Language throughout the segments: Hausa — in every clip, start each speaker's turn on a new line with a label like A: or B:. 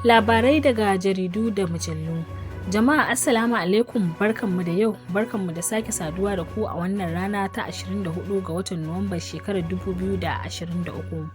A: Labarai daga jaridu da mujallu. Jama'a, Assalamu alaikum, barkanmu da yau, barkanmu da sake saduwa da ku a wannan rana ta 24 ga watan Nuwamba shekarar 2023.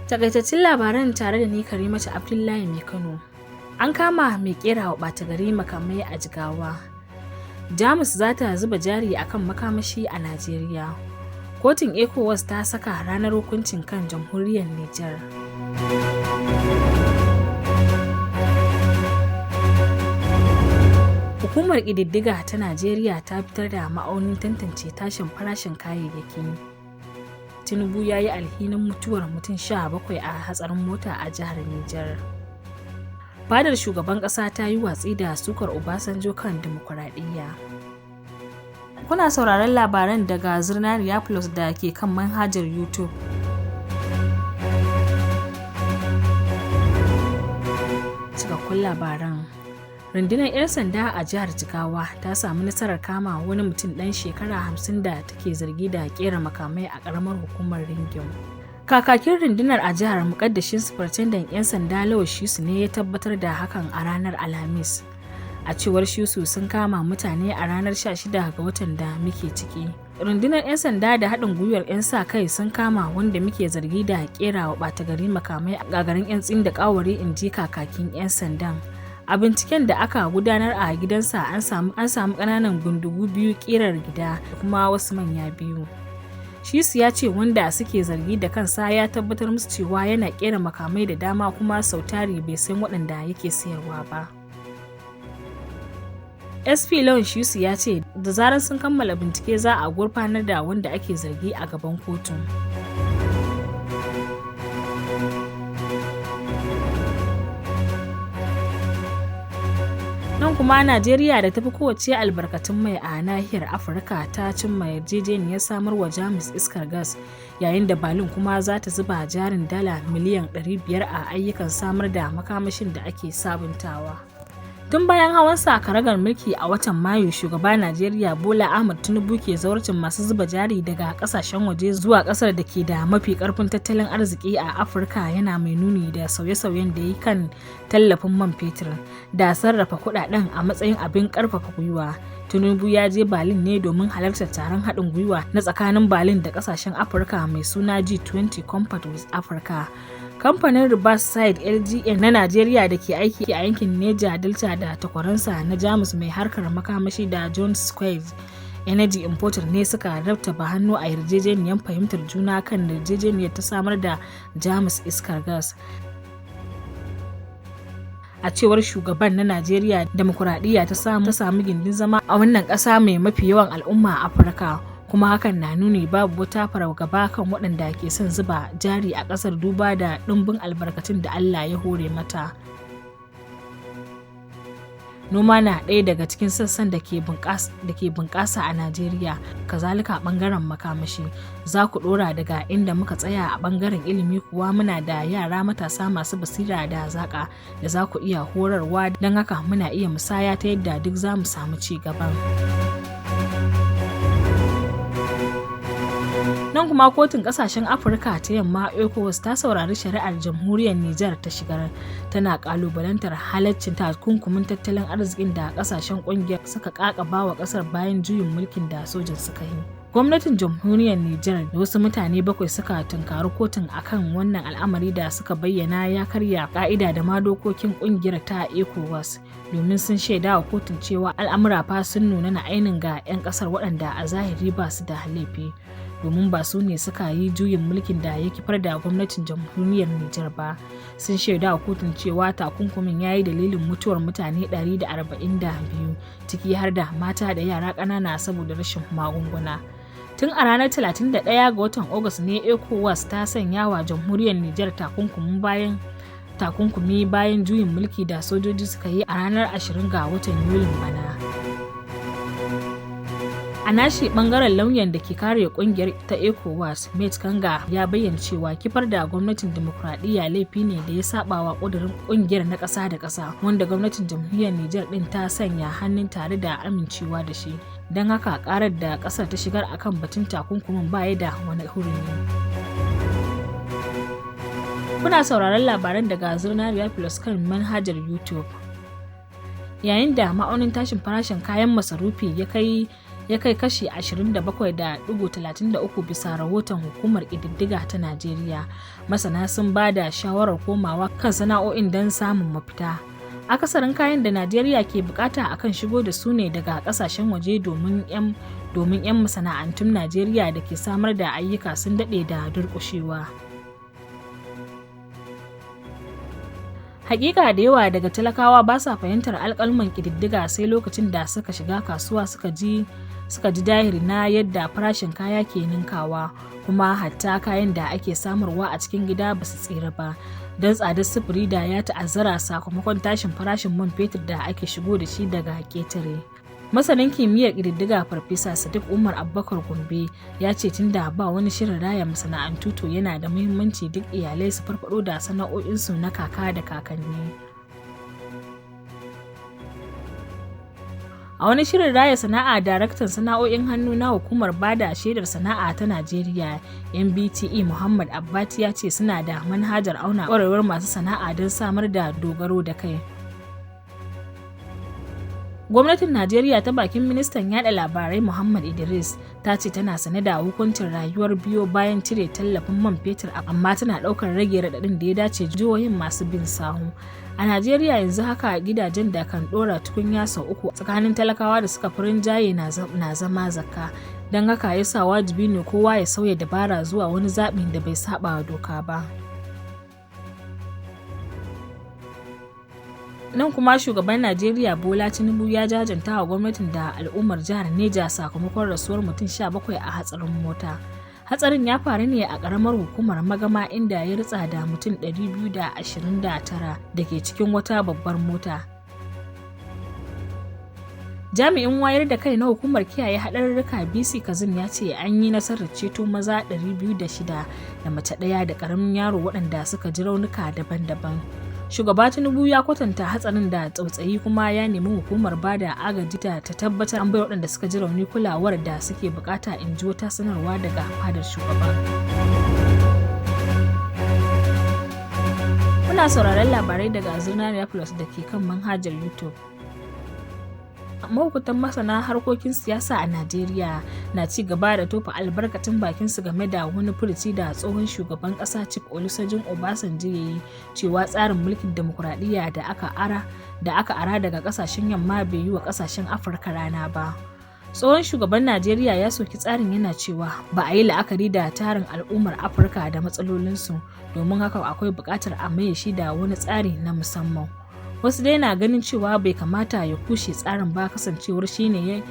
A: Takaitattun labaran tare da ni, Karimatu Abdullahi Mai Kano. An kama mai kera wa ɓata gari makamai a Jigawa. Jamus za ta zuba jari akan makamashi a Najeriya. Kotun ECOWAS ta saka ranar hukuncin kan jamhuriyar Nijar. Hukumar ƙididdiga ta Najeriya ta fitar da ma'aunin tantance tashin farashin kayayyaki. Tinubu ya yi alhinin mutuwar mutum 17 a hatsarin mota a jihar Nijar. Fadar shugaban ƙasa ta yi watsi da sukar Obasanjo kan dimokuraɗiyya. Kuna sauraron labaran daga Zirnariya Plus da ke kan manhajar YouTube. Cikakkun labaran. Rundunar 'yan sanda a jihar Jigawa ta samu nasarar kama wani mutum ɗan shekara 50 da take zargi da kera makamai a ƙaramar hukumar Ringim. Kakakin rundunar a jihar, mukaddashin sufurtandan 'yan sanda Lawal Shisu ne ya tabbatar da hakan a ranar Alhamis. A cewar Shisu, sun kama mutane a ranar 16 ga watan da muke ciki. Rundunar 'yan sanda da haɗin gwiwar 'yan sa kai sun kama wanda muke zargi da kera wa ɓata gari makamai a garin 'yan tsin da kawari, in ji kakakin 'yan sandan. A binciken da aka gudanar a gidansa, an samu ƙananan bindigu biyu ƙirar gida da kuma wasu manya biyu. Shisu ya ce wanda suke zargi da kansa ya tabbatar musu cewa yana kera makamai da dama, kuma sautari bai san waɗanda yake sayarwa ba. SP Lawan Shisu ya ce da zarar sun kammala bincike, za a gurfanar da wanda ake zargi a gaban kotu. Nan kuma, Najeriya da tafi kowace albarkatun mai a nahiyar Afirka ta cimma yarjejeniyar samar wa Jamus iskar gas, yayin da Berlin kuma za ta zuba jarin dala miliyan 500 a ayyukan samar da makamashin da ake sabuntawa. Tun bayan hawansa karagar mulki a watan Mayu, shugaban Najeriya Bola Ahmed Tinubu ke zawarcin masu zuba jari daga kasashen waje zuwa kasar da ke da mafi karfin tattalin arziki a Afirka, yana mai nuni da sauye-sauyen da ya kan tallafin man fetur da sarrafa kudaden a matsayin abin karfafa gwiwa. Tinubu ya je Berlin ne domin halartar taron haɗin gwiwa na tsakanin Berlin da kasashen Afirka mai suna G20 Compact with Africa. Kamfanin Riverside LNG na Najeriya da ke aiki a yankin Neja Delta da takwaransa na Jamus mai harkar makamashi da John Squares Energy Importer ne suka rattaba hannu a yarjejeniyar fahimtar juna kan yarjejeniyar ta samar da Jamus iskar gas. A cewar shugaban na Najeriya, demokuraɗiyya ta samu gindin zama a wannan ƙasa mai mafi yawan al'umma a Afirka, kuma hakan na nuni babu wata fargaba kan waɗanda ke son zuba jari a ƙasar, duba da ɗimbin albarkatun da Allah ya hore mata. Noma na ɗaya daga cikin sassan da ke bunƙasa a Najeriya, kazalika ɓangaren makamashi. Za ku ɗora daga inda muka tsaya. A ɓangaren ilimi kuwa, muna da yara matasa masu basira da hazaƙa da za ku iya horarwa, don haka muna iya musaya ta yadda duk za mu samu ci gaban. Nan kuma, kotun kasashen Afirka ta Yamma, ECOWAS, ta saurari shari'ar jamhuriyar Nijar ta shigar tana kalubalantar halaccin takunkumin tattalin arzikin da kasashen kungiyar suka kakaba wa kasar bayan juyin mulkin da sojin suka yi. Gwamnatin jamhuriyar Nijar da wasu mutane bakwai suka tunkari kotun akan wannan al'amari da suka bayyana ya karya ka'ida da ma dokokin kungiyar ta ECOWAS, domin sun shaida wa kotun cewa al'amura fa sun nuna na ainin ga 'yan kasar waɗanda a zahiri ba su da laifi, domin ba su ne suka yi juyin mulkin da ya kifar da gwamnatin jamhuriyar Nijar ba. Sun shaida wa kotun cewa takunkumin ya yi dalilin mutuwar mutane 142, ciki har da mata da yara ƙanana, saboda rashin magunguna. Tun a ranar 31 ga watan Agus ne ECOWAS ta sanya wa jamhuriyar Nijar takunkumi bayan juyin mulki da sojoji suka yi a ranar 20 ga watan Yulin bana. A nashi bangaren, lauyan da ke kare kungiyar ta ECOWAS, Mate Kanga, ya bayyana cewa kifar da gwamnatin dimokuraɗiyya laifi ne da ya sabawa ƙudurin kungiyar na ƙasa da ƙasa, wanda gwamnatin jamhuriyar Nijar din ta sanya hannun tare da amincewa da shi. Don haka karar da ƙasar ta shigar akan batun takunkumin baya da wani hurumi. Kuna sauraron labaran daga Zurnariya Plus kan manhajar YouTube. Yayin da ma'aunin tashin farashin kayan masarufi ya kai kashi 27.33 bisa rahoton Hukumar Ƙididdiga ta Najeriya, masana sun ba da shawarar komawa kan sana'o'in don samun mafita. Akasarin kayan da Najeriya ke bukata akan shigo da su ne daga kasashen waje domin 'yan masana'antun Najeriya da ke samar da ayyuka sun daɗe da durƙushewa. Hakika da yawa daga talakawa ba sa fahimtar alƙaluman ƙididdiga sai lokacin da suka shiga kasuwa suka ji dahir na yadda farashin kaya ke ninkawa, kuma hatta kayan da ake samarwa a cikin gida ba su tsira ba don tsadar sufuri da ya ta'azzara sakamakon tashin farashin man fetur da ake shigo da shi daga ketare. Masanin kimiyyar ƙididdiga Farfesa Sadiq Umar Abubakar Gombe ya ce tunda ba wani shirin raya masana'antu, to yana da muhimmanci duk iyalai su farfado da sana'o'insu na kaka da kakanni. A wani shirin raya sana'a, daraktan sana'o'in hannu na Hukumar Bada Shaidar Sana'a ta Najeriya (NBTE), Muhammad Abbati, ya ce suna da manhajar auna kwarewar masu sana'a don samar da dogaro da kai. Gwamnatin Najeriya ta bakin ministan yada labarai Muhammad Idris ta ce tana sane da hukuncin rayuwar biyo bayan cire tallafin man fetur, amma tana daukar rage radadin da ya dace jihohin masu bin sahu. A Najeriya yanzu haka gidajen da kan dora tukunya sau uku tsakanin talakawa da suka fi rinjaye na zama zakka. Don haka ya sa wajibi ne kowa ya sauya dabara zuwa wani zaɓin da bai saba doka ba. Nan kuma shugaban Najeriya Bola Tinubu ya jajanta wa gwamnatin da al'ummar jihar Neja sakamakon rasuwar mutum 17 a hatsarin mota. Hatsarin ya faru ne a karamar hukumar Magama, inda ya ritsa da mutum 229 da ke cikin wata babbar mota. Jami'in wayar da kai na Hukumar Kiyaye Haɗarurruka BC Kazim ya ce an yi nasarar ceto maza 206 da mace ɗaya da ƙaramin yaro waɗanda suka ji raunuka daban-daban. Shugaba Tinubu ya kwatanta hatsarin da tsautsayi, kuma ya nemi hukumar bada agaji ta tabbatar an bai waɗanda suka ji rauni kulawar da suke bukata, in ji wata sanarwa daga fadar shugaban. Kuna sauraron labarai daga Zurnariya Plus da ke kan manhajar YouTube. Mahukuntan masana harkokin siyasa a Najeriya na ci gaba da tofa albarkacin bakinsu game da wani furuci da tsohon shugaban kasa Chief Olusegun Obasanjo ya yi cewa tsarin mulkin demokuraɗiyya da aka ara daga kasashen yamma bai yi wa kasashen Afirka rana ba. Tsohon shugaban Najeriya ya soki tsarin, yana cewa ba a yi la'akari da tarin al'ummar Afirka da matsalolinsu, domin haka akwai buƙatar a maye shi da wani tsari na musamman. Wasu dai na ganin cewa bai kamata ya kushe tsarin ba, kasancewar shine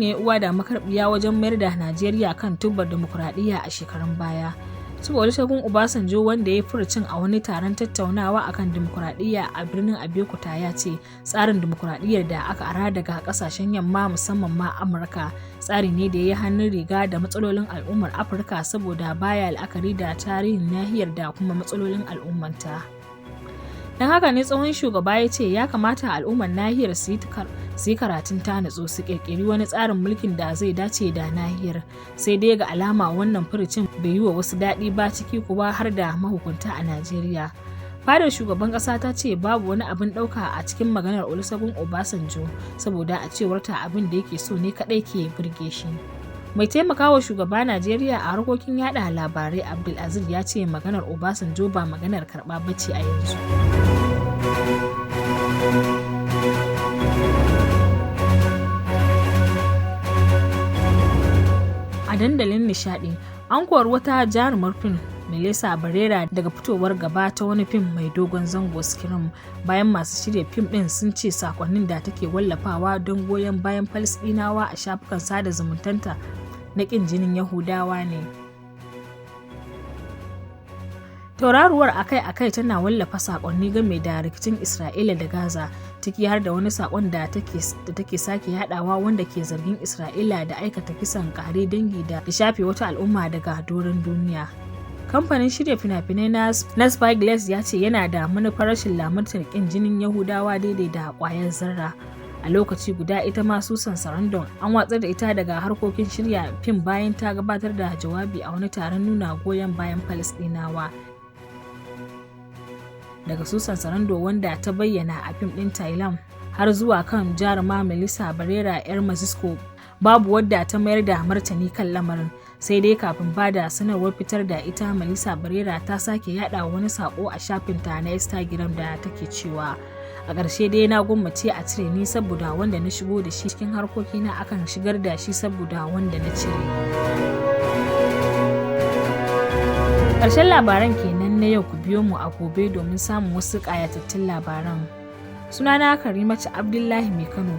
A: ya uwa da makarbiya wajen mayar da Najeriya kan turbar demokuraɗiyya a shekarun baya. Chief Olusegun Obasanjo, wanda ya yi furucin a wani taron tattaunawa akan demokuraɗiyya a birnin Abeokuta, ya ce tsarin demokuraɗiyyar da aka ara daga kasashen yamma, musamman ma Amurka, tsari ne da ya yi hannun riga da matsalolin al'ummar Afirka saboda baya la'akari da tarihin nahiyar da kuma matsalolin al'ummanta. Don haka ne tsohon shugaba ya ce ya kamata al'ummar nahiyar su yi karatun ta natsu su kirkiri wani tsarin mulkin da zai dace da nahiyar. Sai dai ga alama wannan furucin bai yi wa wasu daɗi ba, ciki kuwa har da mahukunta a Najeriya. Fadar shugaban ƙasa ta ce babu wani abin ɗauka a cikin maganar Olusegun Obasanjo, saboda a cewarta abin da yake so ne kaɗai ke burge shi. Mai taimakawa shugaba Najeriya a harkokin yada labarai Abdulaziz ya ce maganar Obasanjo ba maganar karɓa bace a yanzu. A dandalin nishadi, an kori wata jarumar fim Melissa Barrera daga fitowar gaba ta wani fim mai dogon zango Scream, bayan masu shirya fim din sun ce sakonnin da take wallafawa don goyon bayan Falasdinawa a shafukan sada zumuntanta na kin jinin Yahudawa ne. Tauraruwar akai-akai tana wallafa sakonni game da rikicin Isra'ila da Gaza, ciki har da wani sakon da take sake yadawa wanda ke zargin Isra'ila da aikata kisan kare dangi da shafe wata al'umma daga doron duniya. Kamfanin shirya fina-finai na Spyglass ya ce yana da manufar rashin lamuntar kin jinin Yahudawa daidai da kwayar zarra. A lokaci guda, ita ma Susan Sarandon an watsar da ita daga harkokin shirya fim bayan ta gabatar da jawabi a wani taron nuna goyon bayan Falasdinawa. Daga Susan Sarandon wanda ta bayyana a fim ɗin Thailand har zuwa kan jaruma Melissa Barrera 'yar Mexico, babu wadda ta mayar da martani kan lamarin. Sai dai kafin ba da sanarwar fitar da ita, Melissa Barrera ta sake yada wani sako a shafinta na Instagram da take cewa, "A ƙarshe dai na gwammace a cire ni saboda wanda na shigo da shi cikin harkokina akan shigar da shi saboda wanda na cire." Ƙarshen labaran kenan na yau. Ku biyo mu a gobe domin samun wasu ƙayatattun labaran. Sunana Karimatu Abdullahi Mai Kano.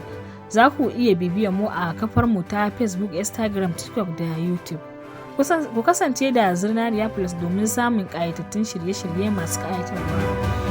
A: Za ku iya bibiyar mu a kafar mu ta Facebook, Instagram, TikTok da YouTube. Ku kasance da Zinariya Plus domin samun ƙayatattun shirye-shirye masu ƙayatarwa.